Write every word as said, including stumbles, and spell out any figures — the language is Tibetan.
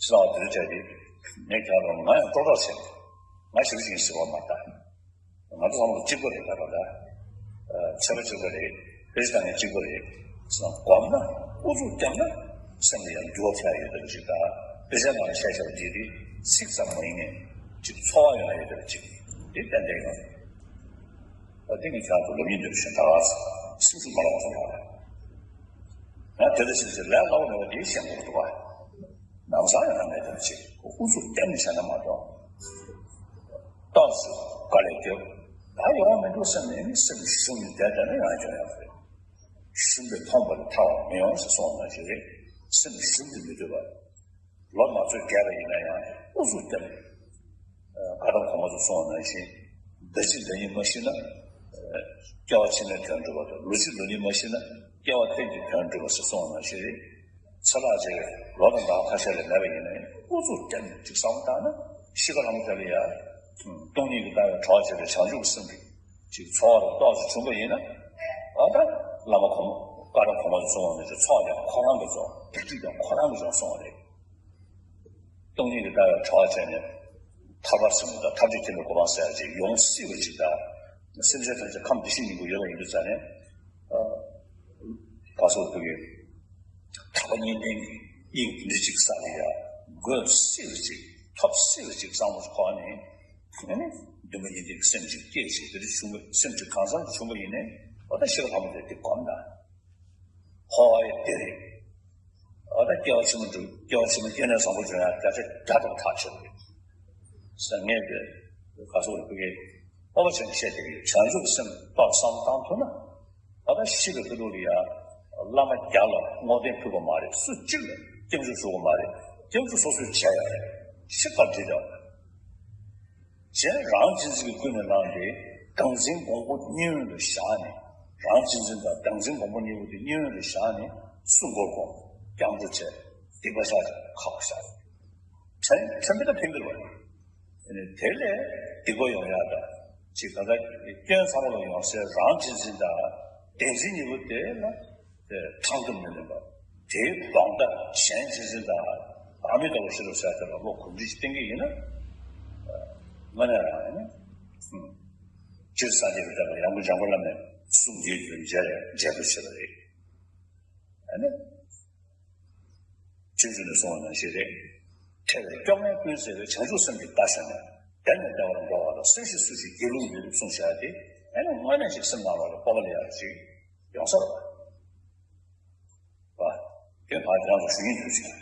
ཕྱི་ལ་དེ་འདྲ་བྱས་ཏེ་ངས་ཁྱེད་རང་ང་ཡང་སྤྲོ་སྤྲོ་བྱས། ང་ཞེ་པོ་ཅིག་ཡིན་ཟེར་བ་མ་རེད། ང་ཚོ་ཚང་མ་གཅིག་པ་རེད། ད་རེད་ད། ཚད་མ་གཅིག་པ་རེད། དཔེ་ཆ་ལྟ་མཁན་གཅིག་པ་རེད། སྒོམ་ན་ཨུ་ཚུགས་བརྒྱབ་ན་སེམས་ལ་ཡང་འགྱུར་བ་ཕྱིན་ཡོད་པ་ཅིག་དང་། དཔེ་ཆ་ནང་བཤད་བཞག་པ་འདི་དེ་ཚིག་ཙམ་མ་ཡིན་ནས་ཅིག་ཚོར་བ་ཡོང་ཡ་ཡོད་པ་ཅིག་དེ་ཏན་ཏན་ཡོད། ད་དེ་ངས་ཁྱེད་ཚོ་ལབ་ཡིན་འདུག་ཞེས་ད་ག་སེམས་ཤུགས་མ་ལོག་སོང་ལ། ང་དེ་འདྲ་ཞིག་ཅིག་ལས་སླ་བོ་མེད་པ་དེ་ཤེས་དགོས་འདུག་བ། ནམ་སང་ཡང་མེད་དམ་ཅིག་ཨུ་ཚུགས་བརྟན་བྱས་ན་མ་གཏོགས། ཏོག་ཙམ་དཀའ་ལས་རྒྱབ། ད་ཡོང་མི་འདུག་བསམ་ནས་ནི་སེམས་ཞུམ་ནས་བསྡད་བསྡད་ན་ཡང་ཡོང་ཡག་རེད། ཞུམ་པས་ཕོངས་པ་ལས་ཐར་བ་མི་ཡོང་ཞེས་གསུངས་པ་ནང་བཞིན་རེད། སེམས་ཞུམ་དུ་མི་འདོད་པ། ལོ་ན་ཚོད་རྒས་པ་ཡིན་ན་ཡང་ཨུ་ཚུགས་བརྟན། བཀའ་གདམས་གོང་མ་ཚོས་གསུངས་པ་ནང་བཞིན། ཟླ་གཅིག་ཟླ་གཉིས་མ་ཤི་ན། སྐྱེ་བ་ཕྱི་མའི་དོན་འགྲུབ་པ་དང་། ལོ་གཅིག་ལོ་གཉིས་མ་ཤི་ན་སྐྱེ་བ་གཏན་གྱི་དོན་འགྲུབ་པ་ཞེས་གསུངས་པ་ནང་བཞིན་རེད། ཚེ་ལྷག་ཅིག་ལོ་དང་ཟླ་བ་ཁ་ཤས་ལས་མེད་པ་ཡིན་ན་ཡང་ཨུ་ཚུགས་བརྟན་ཅིག་བསམ་བཏང་ན་ཤི་ཁ་ལྷག་མ་དེ་ལ་ཡ། སྟོང་ཉིད་ཀྱི་ལྟ་བའི་གྲོགས་བྱས་པའི་བྱང་ཆུབ་སེམས་ཀྱི་ཅིག་ཚོར་བ་ཏོག་ཙམ་བྱུང་བ་ཡིན་ན། ཨ་ད་བླ་མ་གོང་མ་བཀའ་གདམས་གོང་མ་ཚོས་གསུངས་པ་ནང་བཞིན་ཚོགས་དེ་ཁོ་རང་གིས་རྫོགས། བདེ་སྐྱིད་ཀྱང་ཁོ་རང་གིས་རྫོགས་གསུངས་པ་རེད། སྟོང་ཉིད་ཀྱི་ལྟ་བའི་གྲོགས་བྱས་ནས་ཐར་པ་ཟེར་ནས་དང་ཐམས་ཅད་མཁྱེན་པའི་གོ་འཕང་ཟེར་ཡ་ཅིག་ཡོང་སྲིད་པ་ཅིག་དང་། སེམས་ཅན་ཐམས་ཅད་ཁམས་བདེ་གཤིས་སྙིང་པོ་ཡོད་པ་ཡིན་དུས་ཙང་ནས། ཨ། བཀའ་ཟུར་བོད་ཀྱི་ཐར་པ་གཉིས་ལྡན་གྱི་དབྱིངས་འདི་གཅིག་བསགས་ནས་ཡ་དགོས་སྲིད་པ་ཅིག་ཐོབ་སྲིད་པ་ཅིག་བསམ་བློ་ཞིག་འཁོར་ནས། ཨ་ནི་འདུན་པ་ཡིན་གཅིག་སེམས་གཅིག་སྐྱེས་ཤིང་དེ་འདྲ་བྱུང་བ་སེམས་ཅིག་གང་ཟག་ཅིག་བྱུང་བ་ཡིན་ནའི་ཨོ་ད་ཤི་ཁ་ལྷག་མ་དེ་དེ་སྒོམ་ན། འཁོར་བ་ཡི་དེ་རེད། ཨོ་ད་སྐྱེ་བ་ཕྱི་མ་འགྲོ་སྐྱེ་བ་ཕྱི་མ་སྐྱེ་གནས་བཟང་པོ་འབྱུང་ཡ་བརྒྱ་ཆ་བརྒྱ་ཐམ་པ་ཐག་ཆོད་རེད། ཟེར་ངས་དེ་བཀའ་ཟུར་བོད་ཀྱི་སྤོབས་པ་ཆེན་པོ་བཤད་བསྡད་ཀྱི་ཡོད། བྱང་ཆུབ་སེམས་ཏོག་བསམ་བཏང་ཐུབ་ན། ད་ལྟ་ཤི་བའི་ཁ་ཐུག་ལ་ཡ། བླ་མ་བརྒྱ་ལ་བསྔོ་རྟེན་ཕུལ་བ་མ་རེད། སུ་གཅིག་ལ་སྐྱབས་འཇུག་ཞུ་བ་མ་རེད། སྐྱབས་འཇུག་སོ་སོས་བྱས་ཡ་རེད། ཤི་བར་འདྲི་དང་། གཞན་རང་གཅེས་འཛིན་གྱིས་ཀུན་ནས་བསླངས་ཏེ། བདག་འཛིན་སྒོང་པོ་གཉིས་པོ་ལ་བཞག་ནས། རང་གཅེས་འཛིན་དང་བདག་འཛིན་སྒོང་པོ་གཉིས་པོ་དེ་གཉིས་པོ་ལ་བཞག་ནས་སུ་མགོ་སྐོར་སྐྱབས་འགྲོ་བྱས་སྡིག་པ་བཤགས་ཀྱང་ཁག་པོ་བཤགས། ཕྲན་ཕྲན་བུ་དང་ཕན་གྱི་རེད་བ། དེ་ནས་དེ་ལས་སྡིག་པ་ཡོང་ཡ་དང་། ཅིག་ད་ལྟ་སྐྱོན་ཚང་མ་ལ་ཡོང་སའི་རང་གཅེས་འཛིན་དང་བདེན་འཛིན་གཉིས་པོ་དེ་ལ་དེ་དྲང་དུ་མི་ལེན་པ། དེའི་སྡོང་རྟགས་གཞན་གཅེས་འཛིན་དང་བདག་མེད་ལྟ་བུ་ཤེས་རབ་ཟེར་དེ་ལ་བློ་གོམས་འདྲིས་ཤིག་བསྟེན་གྱི་ཡིན་ན། དངོས་གནས་རང་ཡིན་ན། སྤྱིར་སངས་རྒྱས་ཀྱི་བསྟན་པ་ཡང་སྒོས་འཇམ་མགོན་བླ་མའི་གསུང་འདིའི་རྒྱུན་མཇལ་མཇལ་དུ་བྱེད་པ་རེད། ཨ་ནི། ཆོས་འབྱུང་ནས་གསུངས་པ་ནང་བཞིན་རེད། ཐེག་པའི་སྐྱོ་ངལ་ཀུན་སེལ་བའི། བྱང་ཆུབ་སེམས་ཀྱི་རྟ་ཞོན་ནས། བདེ་ནས་བདེ་བར་འགྲོ་བ་ལ། སེམས་ཤེས་སུ་ཞིག་སྒྱིད་ལུག་ཡོད་གསུངས་བཞག་དེ། ཨ་ནི་དངོས་གནས་ཤིག་སེམས་ནང་ལོགས་ལ་སྤོབས་པ་ལ་ཡག་ཅིག་ཡོང་ས་རེད་པ། དེ་ཕར་ཁྱེད་རང་ཚོ་ཞུ་སྙིང་འདོད་ཅིག